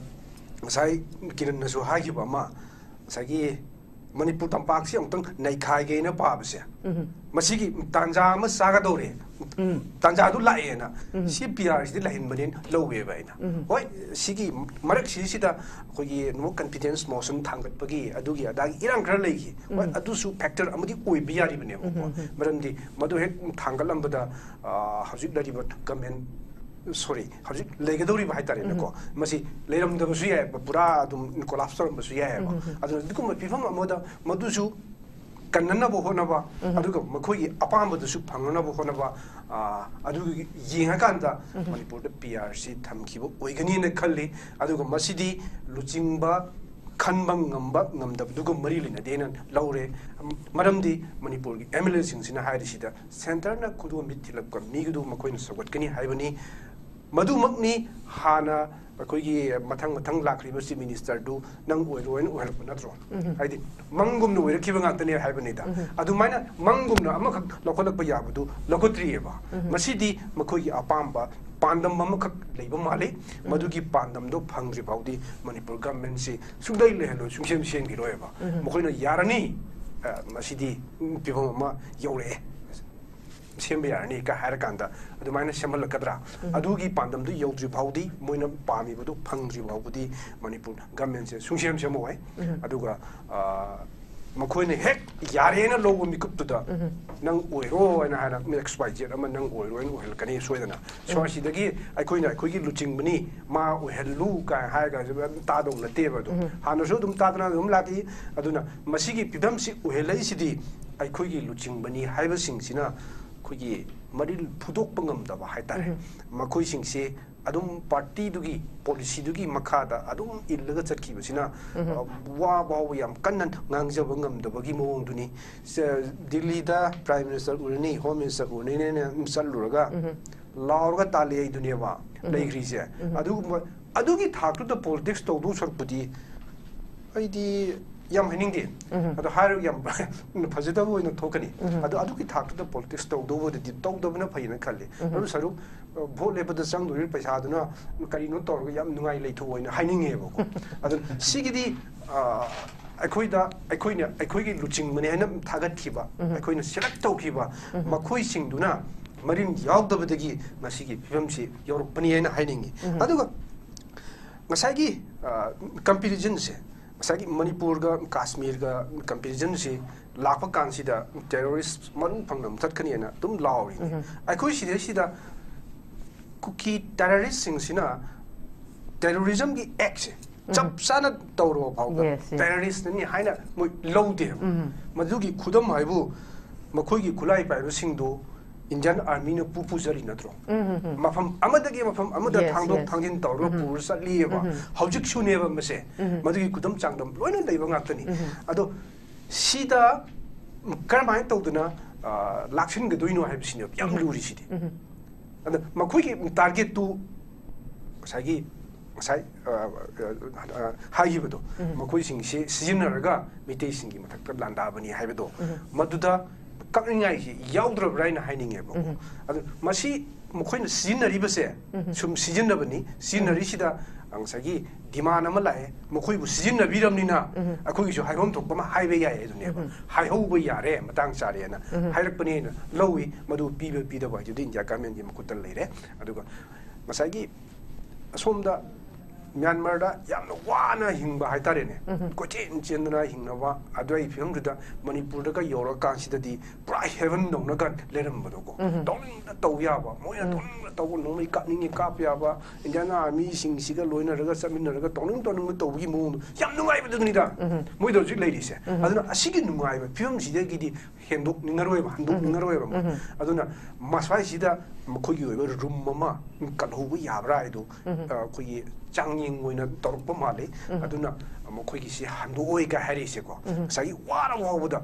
ꯉꯁꯥꯏ ꯀꯤꯔꯟꯅꯁꯨ ꯍꯥꯏꯈꯤꯕ ꯑꯃ, ꯉꯁꯥꯏꯒꯤ ꯃꯅꯤꯄꯨꯔ ꯇꯝꯄꯥꯛꯁꯤ ꯑꯃꯨꯛꯇꯪ ꯅꯩꯈꯥꯏꯒꯦꯅ ꯄꯥꯕꯁꯦ, ꯎꯝ. ꯃꯁꯤꯒꯤ ꯇꯥꯟꯖꯥ ꯑꯃ ꯆꯥꯒꯗꯧꯔꯦ, ꯎꯝ. ꯇꯥꯟꯖꯥꯗꯨ ꯂꯥꯛꯑꯦꯅ ꯎꯝ. ꯁꯤ PRꯁꯤꯗꯤ ꯂꯩꯍꯟꯕꯅꯦꯅ ꯂꯧꯋꯦꯕ ꯑꯩꯅ꯫ ꯎꯝ. ꯍꯣꯏ, ꯁꯤꯒꯤ ꯃꯔꯛꯁꯤꯁꯤꯗ ꯑꯩꯈꯣꯏꯒꯤ no confidence motion ꯊꯥꯡꯒꯠꯄꯒꯤ ꯑꯗꯨꯒꯤ ꯑꯗꯥꯒꯤ ꯏꯔꯥꯡ ꯈꯔ ꯂꯩꯈꯤ꯫ ꯍꯣꯏ, ꯎꯝ. ꯑꯗꯨꯁꯨ factor ꯑꯃꯗꯤ ꯑꯣꯏꯕ ꯌꯥꯔꯤꯕꯅꯦꯕꯀꯣ꯫ ꯎꯝ, ꯎꯝ, ꯎꯝ. ꯃꯔꯝꯗꯤ ꯃꯗꯨ ꯍꯦꯛ ꯊꯥꯡꯒꯠꯂꯝꯕꯗ, ꯑ, ꯍꯧꯖꯤꯛ ꯂꯩꯔꯤꯕ government, sorry, ꯍꯧꯖꯤꯛ ꯂꯩꯒꯗꯧꯔꯤꯕ ꯍꯥꯏꯇꯥꯔꯦꯅꯦꯀꯣ, ꯃꯁꯤ ꯂꯩꯔꯝꯗꯕꯁꯨ ꯌꯥꯏꯑꯕ, ꯄꯨꯔꯥ ꯑꯗꯨꯝ collapse ꯇꯧꯔꯝꯕꯁꯨ ꯌꯥꯏꯑꯕ꯫ ꯎꯝ, ꯎꯝ, ꯎꯝ. ꯑꯗꯨꯅ ꯑꯗꯨꯒꯨꯝꯕ ꯐꯤꯕꯝ ꯑꯃꯗ ꯃꯗꯨꯁꯨ ꯀꯟꯅꯅꯕ ꯍꯣꯠꯅꯕ, ꯎꯝ. ꯑꯗꯨꯒ ꯃꯈꯣꯏꯒꯤ ꯑꯄꯥꯝꯕꯗꯨꯁꯨ ꯐꯪꯅꯅꯕ ꯍꯣꯠꯅꯕ, ꯑ, ꯑꯗꯨ ꯌꯦꯡꯉꯀꯥꯟꯗ ꯎꯝ. ꯃꯅꯤꯄꯨꯔꯗ PRꯁꯤ ꯊꯝꯈꯤꯕ ꯑꯣꯏꯒꯅꯤꯅ ꯈꯜꯂꯤ꯫ ꯑꯗꯨꯒ ꯃꯁꯤꯗꯤ ꯂꯨꯆꯤꯡꯕ ꯈꯟꯕ ꯉꯝꯕ ꯉꯝꯗꯕꯗꯨꯒ ꯃꯔꯤ ꯂꯩꯅꯗꯦꯅ ꯂꯧꯔꯦ꯫ ꯃꯔꯝꯗꯤ ꯃꯅꯤꯄꯨꯔꯒꯤ MLAꯁꯤꯡꯁꯤꯅ ꯍꯥꯏꯔꯤꯁꯤꯗ centreꯅ ꯈꯨꯗꯣꯝꯕꯤ ꯊꯤꯜꯂꯛꯄ ꯃꯤꯒꯤꯗꯨ ꯃꯈꯣꯏꯅ ꯁꯧꯒꯠꯀꯅꯤ ꯍꯥꯏꯕꯅꯤ꯫ ꯃꯗꯨꯃꯛꯅꯤ ꯍꯥꯟꯅ ꯑꯩꯈꯣꯏꯒꯤ ꯃꯊꯪ ꯃꯊꯪ ꯂꯥꯛꯈ꯭ꯔꯤꯕ chief ministerꯗꯨ ꯅꯪ ꯑꯣꯏꯔꯣꯏꯅ ꯑꯣꯏꯍꯜꯂꯛꯄ ꯅꯠꯇ꯭ꯔꯣ? ꯎꯝ. ꯍꯥꯏꯗꯤ ꯃꯪꯒꯨꯝꯅ ꯑꯣꯏꯔꯛꯈꯤꯕ ꯉꯥꯛꯇꯅꯦ ꯍꯥꯏꯕꯅꯤꯗ꯫ ꯎꯝ. ꯑꯗꯨꯃꯥꯏꯅ ꯃꯪꯒꯨꯝꯅ ꯑꯃꯈꯛ ꯂꯧꯈꯠꯂꯛꯄ ꯌꯥꯕꯗꯨ ꯂꯧꯈꯠꯇ꯭ꯔꯤꯑꯕ꯫ ꯎꯝ. ꯃꯁꯤꯗꯤ ꯃꯈꯣꯏꯒꯤ ꯑꯄꯥꯝꯕ ꯄꯥꯟꯗꯝ ꯑꯃꯈꯛ ꯂꯩꯕ ꯃꯥꯜꯂꯤ꯫ ꯎꯝ. ꯃꯗꯨꯒꯤ ꯄꯥꯟꯗꯝꯗꯣ ꯐꯪꯗ꯭ꯔꯤ ꯐꯥꯎꯗꯤ ꯃꯅꯤꯄꯨꯔ governmentꯁꯤ ꯁꯨꯡꯂꯩ ꯂꯩꯍꯜꯂꯣꯏ, ꯁꯨꯡꯁꯦꯝ ꯁꯦꯝꯈꯤꯔꯣꯏꯕ꯫ ꯎꯝ. ꯃꯈꯣꯏꯅ ꯌꯥꯔꯅꯤ, ꯑ, ꯃꯁꯤꯗꯤ ꯐꯤꯕꯝ ꯑꯃ ꯌꯧꯔꯛꯑꯦ꯫ ꯁꯦꯝꯕ ꯌꯥꯔꯅꯤ ꯀ ꯍꯥꯏꯔꯀꯥꯟꯗ ꯑꯗꯨꯃꯥꯏꯅ ꯁꯦꯝꯍꯜꯂꯛꯀꯗ꯭ꯔꯥ? ꯑꯗꯨꯒꯤ ꯄꯥꯟꯗꯝꯗꯨ ꯌꯧꯗ꯭ꯔꯤ ꯐꯥꯎꯗꯤ, ꯃꯣꯏꯅ ꯄꯥꯝꯃꯤꯕꯗꯨ ꯐꯪꯗ꯭ꯔꯤ ꯐꯥꯎꯕꯗꯤ ꯃꯅꯤꯄꯨꯔ ꯒꯃꯦꯟꯁꯦ ꯁꯨꯡꯁꯦꯝ ꯁꯦꯝꯃꯛꯑꯣꯏ꯫ ꯑꯗꯨꯒ ꯃꯈꯣꯏꯅ ꯍꯦꯛ ꯌꯥꯔꯦꯅ ꯂꯧꯕ ꯃꯤꯀꯨꯞꯇꯨꯗ ꯅꯪ ꯑꯣꯏꯔꯣ ꯍꯥꯏꯅ ꯍꯥꯏꯅ ꯑꯦꯛꯁ ꯋꯥꯏ ꯖꯦꯠ ꯑꯃ ꯅꯪ ꯑꯣꯏꯔꯣ ꯍꯥꯏꯅ ꯑꯣꯏꯍꯜꯂꯛꯀꯅꯤ ꯁꯣꯏꯗꯅ꯫ ꯁꯣ ꯑꯁꯤꯗꯒꯤ ꯑꯩꯈꯣꯏꯅ ꯑꯩꯈꯣꯏꯒꯤ ꯂꯨꯆꯤꯡꯕꯅꯤ, ꯃꯥ ꯑꯣꯏꯍꯜꯂꯨ ꯀꯥꯏꯅ ꯍꯥꯏꯔꯒ ꯑꯗꯨꯝ ꯇꯥꯗꯧ ꯅꯠꯇꯦꯕ꯫ ꯑꯗꯣ ꯍꯥꯟꯅꯁꯨ ꯑꯗꯨꯝ ꯇꯥꯗꯅ ꯑꯗꯨꯝ ꯂꯥꯛꯏ꯫ ꯑꯗꯨꯅ ꯃꯁꯤꯒꯤ ꯐꯤꯕꯝꯁꯤ ꯑꯣꯏꯍꯜꯂꯛꯏꯁꯤꯗꯤ ꯑꯩꯈꯣꯏꯒꯤ ꯂꯨꯆꯤꯡꯕꯅꯤ ꯍꯥꯏꯕꯁꯤꯡꯁꯤꯅ ꯑꯩꯈꯣꯏꯒꯤ ꯃꯔꯤꯜ ꯐꯨꯗꯣꯛꯄ ꯉꯝꯗꯕ ꯍꯥꯏꯇꯥꯔꯦ꯫ ꯃꯈꯣꯏꯁꯤꯡꯁꯦ ꯑꯗꯨꯝ ꯄꯥꯔꯇꯤꯗꯨꯒꯤ ꯄꯣꯂꯤꯁꯤꯗꯨꯒꯤ ꯃꯈꯥꯗ ꯑꯗꯨꯝ ꯏꯜꯂꯒ ꯆꯠꯈꯤꯕꯁꯤꯅ, ꯑ, ꯋꯥ ꯐꯥꯎꯕ ꯌꯥꯝ ꯀꯟꯅ ꯉꯥꯡꯖꯕ ꯉꯝꯗꯕꯒꯤ ꯃꯑꯣꯡꯗꯨꯅꯤ꯫ ꯁ-, ꯗꯤꯜꯂꯤꯗ ꯄ꯭ꯔꯥꯏꯝ ꯃꯤꯅꯤꯁꯇꯔ ꯎꯔꯅꯤ, ꯍꯣꯝ ꯃꯤꯅꯤꯁꯇꯔ ꯎꯔꯅꯤꯅꯦꯅ ꯑꯗꯨꯝ ꯆꯠꯂꯨꯔꯒ ꯂꯥꯎꯔꯒ ꯇꯥꯜꯂꯤ ꯍꯥꯏꯗꯨꯅꯦꯕ ꯂꯩꯈ꯭ꯔꯤꯁꯦ꯫ ꯑꯗꯨꯒꯨꯝꯕ, ꯑꯗꯨꯒꯤ ꯊꯥꯛꯇꯨꯗ ꯄꯣꯂꯤꯇꯤꯛꯁ ꯇꯧꯗꯧ ꯁꯔꯨꯛꯄꯨꯗꯤ ꯑꯩꯗꯤ ꯌꯥꯝ ꯍꯥꯏꯅꯤꯡꯗꯦ꯫ ꯑꯗꯣ ꯍꯥꯏꯔꯒ ꯌꯥꯝ ꯐꯖꯗꯕ ꯑꯣꯏꯅ ꯊꯣꯛꯀꯅꯤ꯫ ꯑꯗꯣ ꯑꯗꯨꯒꯤ ꯊꯥꯛꯇꯨꯗ ꯄꯣꯂꯤꯇꯤꯛꯁ ꯇꯧꯗꯧꯕꯗꯗꯤ ꯇꯧꯗꯕꯅ ꯐꯩꯌꯦꯅ ꯈꯜꯂꯤ꯫ ꯃꯔꯨꯞ ꯁꯔꯨꯛ, ꯑ, ꯚꯣꯠ ꯂꯦꯞꯄꯗ ꯆꯪꯗꯣꯔꯤꯕ ꯄꯩꯁꯥꯗꯨꯅ ꯀꯔꯤꯅꯣ ꯇꯧꯔꯒ ꯌꯥꯝ ꯅꯨꯡꯉꯥꯏ ꯂꯩꯊꯣꯛꯑꯣ ꯍꯥꯏꯅ ꯍꯥꯏꯅꯤꯡꯉꯦꯕꯀꯣ꯫ ꯑꯗꯨ ꯁꯤꯒꯤꯗꯤ, ꯑ, ꯑꯩꯈꯣꯏꯗ, ꯑꯩꯈꯣꯏꯅ, ꯑꯩꯈꯣꯏꯒꯤ ꯂꯨꯆꯤꯡꯕꯅꯤ ꯍꯥꯏꯅ ꯊꯥꯒꯠꯈꯤꯕ, ꯑꯩꯈꯣꯏꯅ ꯁꯦꯂꯦꯛ ꯇꯧꯈꯤꯕ ꯃꯈꯣꯏꯁꯤꯡꯗꯨꯅ ꯃꯔꯤꯟ ꯌꯥꯎꯗꯕꯗꯒꯤ ꯉꯁꯤꯒꯤ ꯐꯤꯕꯝꯁꯤ ꯌꯧꯔꯛꯄꯅꯤ ꯍꯥꯏꯅ ꯍꯥꯏꯅꯤꯡꯉꯤ꯫ ꯑꯗꯨꯒ ꯉꯁꯥꯏꯒꯤ, ꯑ, ꯀꯝꯄꯦꯔꯤꯖꯟꯁꯦ, ꯉꯁꯥꯏꯒꯤ ꯃꯅꯤꯄꯨꯔꯒ ꯀꯥꯁꯃꯤꯔꯒ ꯀꯝꯄꯦꯔꯤꯖꯟꯁꯤ ꯂꯥꯛꯄ ꯀꯥꯟꯁꯤꯗ ꯇꯦꯔꯣꯔꯤꯁ ꯃꯔꯨ ꯐꯪꯅ ꯃꯨꯊꯠꯀꯅꯤꯅ ꯑꯗꯨꯝ ꯂꯥꯎꯔꯤꯅꯤ꯫ ꯑꯩꯈꯣꯏ ꯁꯤꯗꯩꯁꯤꯗ ꯀꯨꯀꯤ ꯇꯦꯔꯣꯔꯤꯁꯁꯤꯡꯁꯤꯅ ꯇꯦꯔꯣꯔꯤꯖꯝꯒꯤ ꯑꯦꯛꯁꯦ ꯆꯞ ꯆꯥꯅ ꯇꯧꯔꯕ ꯐꯥꯎꯕ Yes, yes. ꯇꯦꯔꯣꯔꯤꯁꯅꯤ ꯍꯥꯏꯅ ꯃꯣꯏ ꯂꯧꯗꯦꯕ꯫ ꯃꯗꯨꯒꯤ ꯈꯨꯗꯝ ꯍꯥꯏꯕꯨ ꯃꯈꯣꯏꯒꯤ ꯈꯨꯠꯂꯥꯏ ꯄꯥꯏꯕꯁꯤꯡꯗꯨ ꯏꯟꯗꯤꯌꯥꯟ ꯑꯥꯔꯃꯤꯅ ꯄꯨ ꯄꯨꯖꯔꯤ ꯅꯠꯇ꯭ꯔꯣ? ꯃꯐꯝ ꯑꯃꯗꯒꯤ ꯃꯐꯝ ꯑꯃꯗ Yes, ꯊꯥꯡꯗꯣꯛ yes. ꯊꯥꯡꯖꯤꯟ ꯇꯧꯔꯒ ꯄꯨꯔ ꯆꯠꯂꯤꯑꯕ꯫ ꯍꯧꯖꯤꯛꯁꯨꯅꯦꯕ ꯃꯁꯦ꯫ ꯃꯗꯨꯒꯤ ꯈꯨꯗꯝ ꯆꯥꯡꯗꯝ ꯂꯣꯏꯅ ꯂꯩꯕ ꯉꯥꯛꯇꯅꯤ꯫ ꯑꯗꯣ ꯁꯤꯗ ꯀꯔꯝꯍꯥꯏꯅ ꯇꯧꯗꯅ, ꯑ, ꯂꯥꯛꯁꯤꯟꯒꯗꯣꯏꯅꯣ ꯍꯥꯏꯕꯁꯤꯅꯦꯕ ꯌꯥꯝ ꯂꯨꯔꯤꯁꯤꯗꯤ꯫ ꯑꯗ ꯃꯈꯣꯏꯒꯤ ꯇꯥꯔꯒꯦꯠꯇꯨ ꯉꯁꯥꯏꯒꯤ, ꯉꯁꯥꯏ, ꯑ, ꯑ, ꯑ, ꯍꯥꯏꯈꯤꯕꯗꯣ, ꯃꯈꯣꯏꯁꯤꯡꯁꯤ ꯁꯤꯖꯤꯟꯅꯔꯒ ꯃꯤꯇꯩꯁꯤꯡꯒꯤ ꯃꯊꯛꯇ ꯂꯥꯟꯗꯥꯕꯅꯤ ꯍꯥꯏꯕꯗꯣ, ꯃꯗꯨꯗ ꯀꯛꯅꯤꯡꯉꯥꯏꯁꯤ ꯌꯥꯎꯗ꯭ꯔꯕ꯭ꯔꯥ ꯍꯥꯏꯅ ꯍꯥꯏꯅꯤꯡꯉꯦꯕꯀꯣ꯫ ꯑꯗꯨ ꯃꯁꯤ ꯃꯈꯣꯏꯅ ꯁꯤꯖꯤꯟꯅꯔꯤꯕꯁꯦ, ꯁꯨꯝ ꯁꯤꯖꯤꯟꯅꯕꯅꯤ, ꯁꯤꯖꯤꯟꯅꯔꯤꯁꯤꯗ ꯉꯁꯥꯏꯒꯤ demand ꯑꯃ ꯂꯥꯛꯑꯦ, ꯃꯈꯣꯏꯕꯨ ꯁꯤꯖꯤꯟꯅꯕꯤꯔꯕꯅꯤꯅ ꯑꯩꯈꯣꯏꯒꯤꯁꯨ ꯍꯥꯏꯐꯝ ꯊꯣꯛꯄ ꯑꯃ ꯍꯥꯏꯕ ꯌꯥꯏ ꯑꯗꯨꯅꯦꯕ꯫ ꯍꯥꯏꯍꯧꯕ ꯌꯥꯔꯦ, ꯃꯇꯥꯡ ꯆꯥꯔꯦꯅ ꯍꯥꯏꯔꯛꯄꯅꯦꯅ ꯂꯧꯏ꯫ ꯃꯗꯨ ꯄꯤꯕ ꯄꯤꯗꯕ ꯍꯥꯏꯗꯨꯗꯤ ꯏꯟꯗꯤꯌꯥ ꯒꯚꯔꯟꯃꯦꯟꯒꯤ ꯃꯈꯨꯠꯇ ꯂꯩꯔꯦ꯫ ꯑꯗꯨꯒ ꯉꯁꯥꯏꯒꯤ ꯑꯁꯣꯝꯗ ꯃ꯭ꯌꯥꯟꯃꯥꯔꯗ ꯌꯥꯝꯅ ꯋꯥꯅ ꯍꯤꯡꯕ ꯍꯥꯏꯇꯥꯔꯦꯅꯦ, ꯀꯣꯏꯆꯦꯟ ꯆꯦꯟꯗꯅ ꯍꯤꯡꯅꯕ ꯑꯗꯨꯋꯥꯏꯒꯤ ꯐꯤꯕꯝꯗꯨꯗ ꯃꯅꯤꯄꯨꯔꯗꯒ ꯌꯧꯔꯀꯥꯟꯁꯤꯗꯗꯤ ꯄꯨꯔꯥ heaven ꯗꯧꯅꯒ ꯂꯩꯔꯝꯕꯗꯣꯀꯣ꯫ ꯇꯧꯅꯤꯡꯅ ꯇꯧ ꯌꯥꯕ, ꯃꯣꯏꯅ ꯇꯧꯅꯤꯡꯅ ꯇꯧꯕ, ꯅꯣꯡꯃꯩ ꯀꯥꯞꯅꯤꯡꯉꯦ ꯀꯥꯞꯄ ꯌꯥꯕ, Indian Army ꯁꯤꯡꯁꯤꯒ ꯂꯣꯏꯅꯔꯒ ꯆꯠꯃꯤꯟꯅꯔꯒ ꯇꯧꯅꯤꯡ ꯇꯧꯅꯤꯡꯕ ꯇꯧꯕꯒꯤ ꯃꯑꯣꯡꯗꯣ ꯌꯥꯝ ꯅꯨꯡꯉꯥꯏꯕꯗꯨꯅꯤꯗ ꯃꯣꯏꯗ ꯍꯧꯖꯤꯛ ꯂꯩꯔꯤꯁꯦ꯫ ꯑꯗꯨꯅ ꯑꯁꯤꯒꯤ ꯅꯨꯡꯉꯥꯏꯕ ꯐꯤꯕꯝꯁꯤꯗꯒꯤꯗꯤ ꯍꯦꯟꯗꯣꯛꯅꯤꯡꯉꯔꯣꯏꯕ, ꯍꯟꯗꯣꯛꯅꯤꯡꯉꯔꯣꯏꯕ ꯃꯣꯏ꯫ ꯑꯗꯨꯅ ꯃꯁ꯭ꯋꯥꯏꯁꯤꯗ ꯃꯈꯣꯏꯒꯤ ꯑꯣꯏꯕ ꯔꯨꯝ ꯑꯃ ꯀꯜꯍꯧꯕ ꯌꯥꯕ꯭ꯔꯥ ꯍꯥꯏꯗꯣ, ꯑ, ꯑꯩꯈꯣꯏꯒꯤ ꯆꯥꯡꯌꯦꯡ ꯑꯣꯏꯅ ꯇꯧꯔꯛꯄ ꯃꯥꯜꯂꯤ꯫ ꯑꯗꯨꯅ ꯃꯈꯣꯏꯒꯤꯁꯤ ꯍꯟꯗꯣꯛꯑꯣꯏꯒ ꯍꯥꯏꯔꯛꯏꯁꯦꯀꯣ꯫ ꯉꯁꯥꯏꯒꯤ ꯋꯥꯔ ꯐꯥꯎꯕꯗ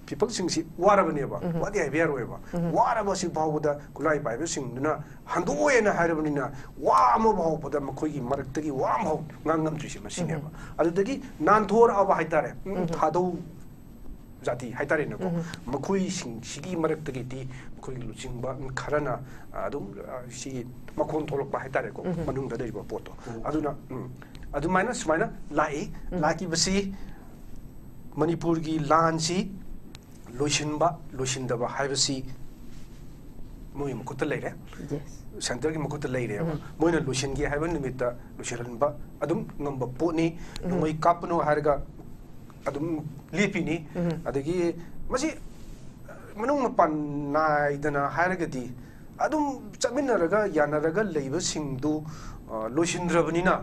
ꯄꯤꯄꯜꯁꯤꯡꯁꯤ ꯋꯥꯔꯕꯅꯦꯕ, ꯋꯥꯗꯦ ꯍꯥꯏꯕ ꯌꯥꯔꯣꯏꯕ꯫ ꯋꯥꯔꯕꯁꯤ ꯐꯥꯎꯕꯗ ꯈꯨꯠꯂꯥꯏ ꯄꯥꯏꯕꯁꯤꯡꯗꯨꯅ ꯍꯟꯗꯣꯛꯑꯣꯏꯅ ꯍꯥꯏꯔꯕꯅꯤꯅ, ꯋꯥ ꯑꯃ ꯐꯥꯎꯕꯗ ꯃꯈꯣꯏꯒꯤ ꯃꯔꯛꯇꯒꯤ ꯋꯥ ꯑꯃ ꯐꯥꯎ ꯉꯥꯡ ꯉꯝꯗ꯭ꯔꯤꯁꯦ ꯃꯁꯤꯅꯦꯕ꯫ ꯑꯗꯨꯗꯒꯤ ꯅꯥꯟꯊꯣꯔꯛꯑꯕ ꯍꯥꯏꯇꯥꯔꯦ, ꯎꯝ, ꯊꯥꯗꯧ ꯖꯥꯇꯤ ꯍꯥꯏꯇꯥꯔꯦꯅꯦꯀꯣ꯫ ꯃꯈꯣꯏꯁꯤꯡꯁꯤꯒꯤ ꯃꯔꯛꯇꯒꯤꯗꯤ ꯑꯩꯈꯣꯏꯒꯤ ꯂꯨꯆꯤꯡꯕ ꯈꯔꯅ, ꯑ, ꯑꯗꯨꯝ, ꯑ, ꯁꯤꯒꯤ ꯃꯈꯣꯟ ꯊꯣꯛꯂꯛꯄ ꯍꯥꯏꯇꯥꯔꯦꯀꯣ, ꯃꯅꯨꯡꯗ ꯂꯩꯔꯤꯕ ꯄꯣꯠꯇꯣ꯫ ꯑꯗꯨꯅ, ꯎꯝ, ꯑꯗꯨꯃꯥꯏꯅ ꯁꯨꯃꯥꯏꯅ ꯂꯥꯛꯏ꯫ ꯂꯥꯛꯈꯤꯕꯁꯤ ꯃꯅꯤꯄꯨꯔꯒꯤ ꯂꯥꯟꯁꯤ ꯂꯣꯏꯁꯤꯟꯕ, ꯂꯣꯏꯁꯤꯟꯗꯕ ꯍꯥꯏꯕꯁꯤ ꯃꯣꯏꯒꯤ ꯃꯈꯨꯠꯇ ꯂꯩꯔꯦ꯫ Yes. ꯁꯦꯟꯇꯔꯒꯤ ꯃꯈꯨꯠꯇ ꯂꯩꯔꯦꯕ꯫ ꯃꯣꯏꯅ ꯂꯣꯏꯁꯤꯟꯒꯦ ꯍꯥꯏꯕ ꯅꯨꯃꯤꯠꯇ ꯂꯣꯏꯁꯤꯜꯍꯟꯕ ꯑꯗꯨꯝ ꯉꯝꯕ ꯄꯣꯠꯅꯤ꯫ ꯅꯣꯡꯃꯩ ꯀꯥꯞꯄꯅꯣ ꯍꯥꯏꯔꯒ ꯑꯗꯨꯝ ꯂꯦꯞꯄꯤꯅꯤ꯫ ꯑꯗꯒꯤ ꯃꯁꯤ ꯃꯅꯨꯡ ꯃꯄꯥꯟ ꯅꯥꯏꯗꯅ ꯍꯥꯏꯔꯒꯗꯤ ꯑꯗꯨꯝ ꯆꯠꯃꯤꯟꯅꯔꯒ ꯌꯥꯅꯔꯒ ꯂꯩꯕꯁꯤꯡꯗꯨ, ꯑ, ꯂꯣꯏꯁꯤꯟꯗ꯭ꯔꯕꯅꯤꯅ,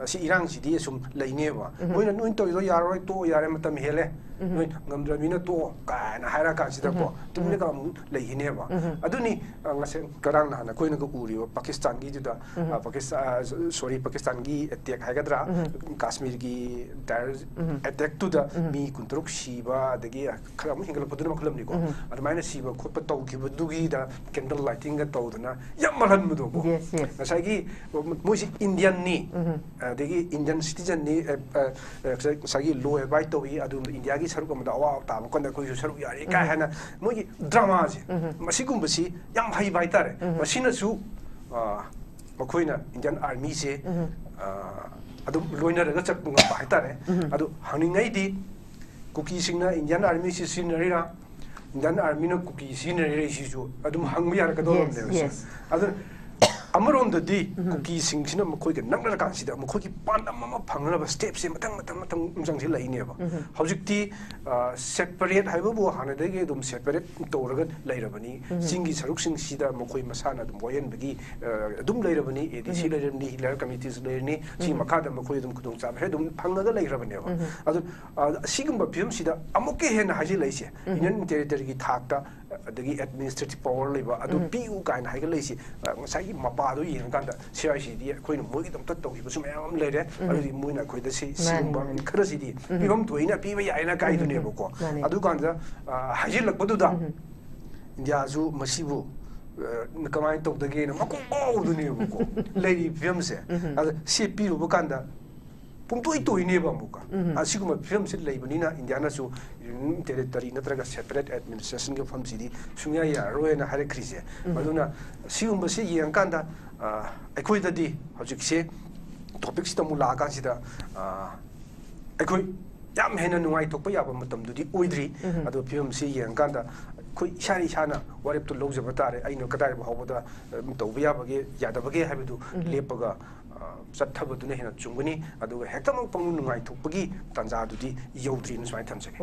ꯑ, ꯁꯤ ꯏꯔꯥꯡꯁꯤꯗꯤ ꯑꯁꯨꯝ ꯂꯩꯅꯦꯕ꯫ ꯃꯣꯏꯅ "ꯅꯣꯏ ꯇꯧꯔꯤꯗꯣ ꯌꯥꯔꯔꯣꯏ, ꯇꯣꯛꯑꯣ, ꯌꯥꯔꯦ, ꯃꯇꯝ ꯍꯦꯜꯂꯦ, ꯅꯣꯏ ꯉꯝꯗ꯭ꯔꯕꯅꯤꯅ ꯇꯣꯛꯑꯣ" ꯀꯥꯏꯅ ꯍꯥꯏꯔꯛꯑꯀꯥꯟꯁꯤꯗꯀꯣ, ꯇꯨꯃꯤꯟꯅꯒ ꯑꯃꯨꯛ ꯂꯩꯈꯤꯅꯦꯕ꯫ ꯑꯗꯨꯅꯤ, ꯑ, ꯉꯁꯥꯏ ꯉꯔꯥꯡ ꯅꯍꯥꯟ ꯑꯩꯈꯣꯏꯅꯒ ꯎꯔꯤꯕ ꯄꯥꯀꯤꯁꯇꯥꯟꯒꯤꯗꯨꯗ, ꯑ, ꯄꯥꯀꯤꯁꯇꯥꯟ, ꯑ, ꯁꯣꯔꯤ, ꯄꯥꯀꯤꯁꯇꯥꯟꯒꯤ ꯑꯦꯇꯦꯛ ꯍꯥꯏꯒꯗ꯭ꯔꯥ, ꯀꯥꯁꯃꯤꯔꯒꯤ ꯇꯥꯏꯔ ꯑꯦꯇꯦꯛꯇꯨꯗ ꯃꯤ ꯀꯨꯟꯇꯔꯨꯛ ꯁꯤꯕ, ꯑꯗꯒꯤ ꯈꯔ ꯑꯃꯨꯛ ꯍꯦꯟꯒꯠꯂꯛꯄꯗꯨꯅ ꯃꯈꯜ ꯑꯃꯅꯤꯀꯣ꯫ ꯑꯗꯨꯃꯥꯏꯅ ꯁꯤꯕ ꯈꯣꯠꯄ ꯇꯧꯈꯤꯕꯗꯨꯒꯤꯗ candle lighting ꯒ ꯇꯧꯗꯅ ꯌꯥꯝ ꯃꯥꯜꯍꯟꯕꯗꯣ꯫ Yes, yes. ꯉꯁꯥꯏꯒꯤ ꯃꯣꯏꯁꯤ Indian ꯅꯤ, ꯑꯗꯒꯤ Indian citizen ꯅꯤ, ꯑ, ꯑ, ꯑ, ꯉꯁꯥꯏꯒꯤ law abide ꯇꯧꯏ, ꯑꯗꯨ ꯏꯟꯗꯤꯌꯥꯒꯤ ꯁꯔꯨꯛ ꯑꯃꯗ ꯑꯋꯥꯕ ꯇꯥꯕ ꯀꯥꯟꯗ ꯑꯩꯈꯣꯏꯁꯨ ꯁꯔꯨꯛ ꯌꯥꯔꯤ ꯀꯥꯏ ꯍꯥꯏꯅ ꯃꯣꯏꯒꯤ drama ꯁꯦ, ꯃꯁꯤꯒꯨꯝꯕꯁꯤ ꯌꯥꯝ ꯍꯩꯕ ꯍꯥꯏꯇꯥꯔꯦ꯫ ꯃꯁꯤꯅꯁꯨ, ꯑ, ꯃꯈꯣꯏꯅ ꯏꯟꯗꯤꯌꯥꯟ ꯑꯥꯔꯃꯤꯁꯦ ꯑꯗꯨꯝ ꯂꯣꯏꯅꯔꯒ ꯆꯠꯄ ꯉꯝꯕ ꯍꯥꯏꯇꯥꯔꯦ꯫ ꯑꯗꯨ ꯍꯪꯅꯤꯡꯉꯩꯗꯤ ꯀꯨꯀꯤꯁꯤꯡꯅ ꯏꯟꯗꯤꯌꯥꯟ ꯑꯥꯔꯃꯤꯁꯤ ꯁꯤꯖꯤꯟꯅꯔꯤꯔꯥ, ꯏꯟꯗꯤꯌꯥꯟ ꯑꯥꯔꯃꯤꯅ ꯀꯨꯀꯤ ꯁꯤꯖꯤꯟꯅꯔꯤꯔꯥ, ꯁꯤꯁꯨ ꯑꯗꯨꯝ ꯍꯪꯕ ꯌꯥꯔꯛꯀꯗꯧꯔꯕꯅꯦꯕ꯫ ꯑꯗꯨ ꯑꯃꯔꯣꯝꯗꯗꯤ ꯀꯨꯀꯤꯁꯤꯡꯁꯤꯅ ꯃꯈꯣꯏꯒ ꯅꯛꯅꯔꯀꯥꯟꯁꯤꯗ ꯃꯈꯣꯏꯒꯤ ꯄꯥꯟꯗꯝ ꯑꯃ ꯐꯪꯅꯅꯕ ꯁ꯭ꯇꯦꯞꯁꯦ ꯃꯊꯪ ꯃꯊꯪ ꯃꯊꯪ ꯆꯪꯁꯤꯜꯂꯛꯏꯅꯦꯕ꯫ ꯍꯧꯖꯤꯛꯇꯤ ꯁꯦꯄꯔꯦꯠ ꯍꯥꯏꯕꯕꯨ ꯍꯥꯟꯅꯗꯒꯤ ꯑꯗꯨꯝ ꯁꯦꯄꯔꯦꯠ ꯇꯧꯔꯒ ꯂꯩꯔꯕꯅꯤ꯫ ꯆꯤꯡꯒꯤ ꯁꯔꯨꯛꯁꯤꯡꯁꯤꯗ ꯃꯈꯣꯏ ꯃꯁꯥꯅ ꯑꯗꯨꯝ ꯋꯥꯌꯦꯟꯕꯒꯤ ꯑꯗꯨꯝ ꯂꯩꯔꯕꯅꯤ꯫ ꯑꯦ ꯗꯤ ꯁꯤ ꯂꯩꯔꯕꯅꯤ, ꯍꯤꯜ ꯂꯦꯌꯔ ꯀꯃꯤꯇꯤꯁ ꯂꯩꯔꯅꯤ꯫ ꯁꯤꯒꯤ ꯃꯈꯥꯗ ꯃꯈꯣꯏ ꯑꯗꯨꯝ ꯈꯨꯗꯣꯡꯆꯥꯕ ꯍꯦꯛ ꯑꯗꯨꯝ ꯐꯪꯉꯒ ꯂꯩꯈ꯭ꯔꯕꯅꯦꯕ꯫ ꯑꯗꯨ ꯑꯁꯤꯒꯨꯝꯕ ꯐꯤꯕꯝꯁꯤꯗ ꯑꯃꯨꯛꯀ ꯍꯦꯟꯅ ꯍꯥꯏꯖꯤꯜꯂꯛꯏꯁꯦ, ꯌꯨꯅꯤꯌꯟ ꯇꯦꯔꯤꯇꯣꯔꯤꯒꯤ ꯊꯥꯛꯇ ꯑꯗꯒꯤ ꯑꯦꯗꯃꯤꯅꯤꯁꯇ꯭ꯔꯦꯇꯤꯚ ꯄꯋꯥꯔ ꯂꯩꯕ ꯑꯗꯨ ꯄꯤꯌꯨ ꯀꯥꯏꯅ ꯍꯥꯏꯒꯠꯂꯛꯏꯁꯤ, ꯉꯁꯥꯏꯒꯤ ꯃꯄꯥꯗꯣ ꯌꯦꯡꯉꯀꯥꯟꯗ ꯁꯤ ꯑꯥꯏ ꯁꯤꯗꯤ ꯑꯩꯈꯣꯏꯅ ꯃꯣꯏꯒꯤꯗꯃꯛꯇ ꯇꯧꯈꯤꯕꯁꯨ ꯃꯌꯥꯝ ꯑꯃ ꯂꯩꯔꯦ꯫ ꯑꯗꯨꯗꯤ ꯃꯣꯏꯅ ꯑꯩꯈꯣꯏꯗ ꯁꯤ ꯁꯤꯒꯨꯝꯕ ꯈꯔꯁꯤꯗꯤ ꯄꯤꯐꯝ ꯊꯣꯛꯏꯅ ꯄꯤꯕ ꯌꯥꯏꯅ ꯀꯥꯏꯗꯨꯅꯦꯕꯀꯣ꯫ ꯑꯗꯨꯀꯥꯟꯗ ꯍꯥꯏꯖꯤꯜꯂꯛꯄꯗꯨꯗ ꯏꯟꯗꯤꯌꯥꯁꯨ ꯃꯁꯤꯕꯨ ꯀꯃꯥꯏꯅ ꯇꯧꯗꯒꯦꯅ ꯃꯀꯣꯛ ꯉꯥꯎꯗꯨꯅꯦꯕꯀꯣ ꯂꯩꯔꯤꯕ ꯐꯤꯕꯝꯁꯦ꯫ ꯑꯗ ꯁꯤ ꯄꯤꯔꯨꯕ ꯀꯥꯟꯗ ꯄꯨꯡꯇꯣꯏ ꯇꯣꯏꯅꯦꯕ ꯑꯃꯨꯛꯀ꯫ ꯑꯁꯤꯒꯨꯝꯕ ꯐꯤꯕꯝꯁꯤ ꯂꯩꯕꯅꯤꯅ ꯏꯟꯗꯤꯌꯥꯅꯁꯨ ꯌꯨꯅꯤꯌꯟ ꯇꯦꯔꯤꯇꯣꯔꯤ ꯅꯠꯇ꯭ꯔꯒ ꯁꯦꯄꯔꯦꯠ ꯑꯦꯗꯃꯤꯅꯤꯁꯇ꯭ꯔꯦꯁꯟꯒꯤ ꯃꯐꯝꯁꯤꯗꯤ ꯁꯨꯡꯌꯥ ꯌꯥꯔꯔꯣꯏꯅ ꯍꯥꯏꯔꯛꯈ꯭ꯔꯤꯁꯦ꯫ ꯑꯗꯨꯅ ꯁꯤꯒꯨꯝꯕꯁꯤ ꯌꯦꯡꯉꯀꯥꯟꯗ ꯑꯩꯈꯣꯏꯗꯗꯤ ꯍꯧꯖꯤꯛꯁꯦ ꯇꯣꯄꯤꯛꯁꯤꯗ ꯑꯃꯨꯛ ꯂꯥꯛꯑꯀꯥꯟꯁꯤꯗ ꯑꯩꯈꯣꯏ ꯌꯥꯝ ꯍꯦꯟꯅ ꯅꯨꯡꯉꯥꯏꯊꯣꯛꯄ ꯌꯥꯕ ꯃꯇꯝꯗꯨꯗꯤ ꯑꯣꯏꯗ꯭ꯔꯤ꯫ ꯑꯗꯣ ꯐꯤꯕꯝꯁꯤ ꯌꯦꯡꯉꯀꯥꯟꯗ ꯑꯩꯈꯣꯏ ꯏꯁꯥꯅ ꯏꯁꯥꯅ ꯋꯥꯔꯦꯞꯇꯨ ꯂꯧꯖꯕ ꯇꯥꯔꯦ꯫ ꯑꯩꯅ ꯀꯗꯥꯏ ꯐꯥꯎꯕꯗ ꯇꯧꯕ ꯌꯥꯕꯒꯦ, ꯌꯥꯗꯕꯒꯦ ꯍꯥꯏꯕꯗꯨ ꯂꯦꯞꯄꯒ ꯆꯠꯊꯕꯗꯨꯅ ꯍꯦꯟꯅ ꯆꯨꯝꯒꯅꯤ꯫ ꯑꯗꯨꯒ ꯍꯦꯛꯇꯃꯛ ꯄꯪꯅꯨꯡ ꯅꯨꯡꯉꯥꯏꯊꯣꯛꯄꯒꯤ ꯇꯥꯟꯖꯥꯗꯨꯗꯤ ꯌꯧꯗ꯭ꯔꯤꯅ ꯁꯨꯃꯥꯏꯅ ꯊꯝꯖꯒꯦ꯫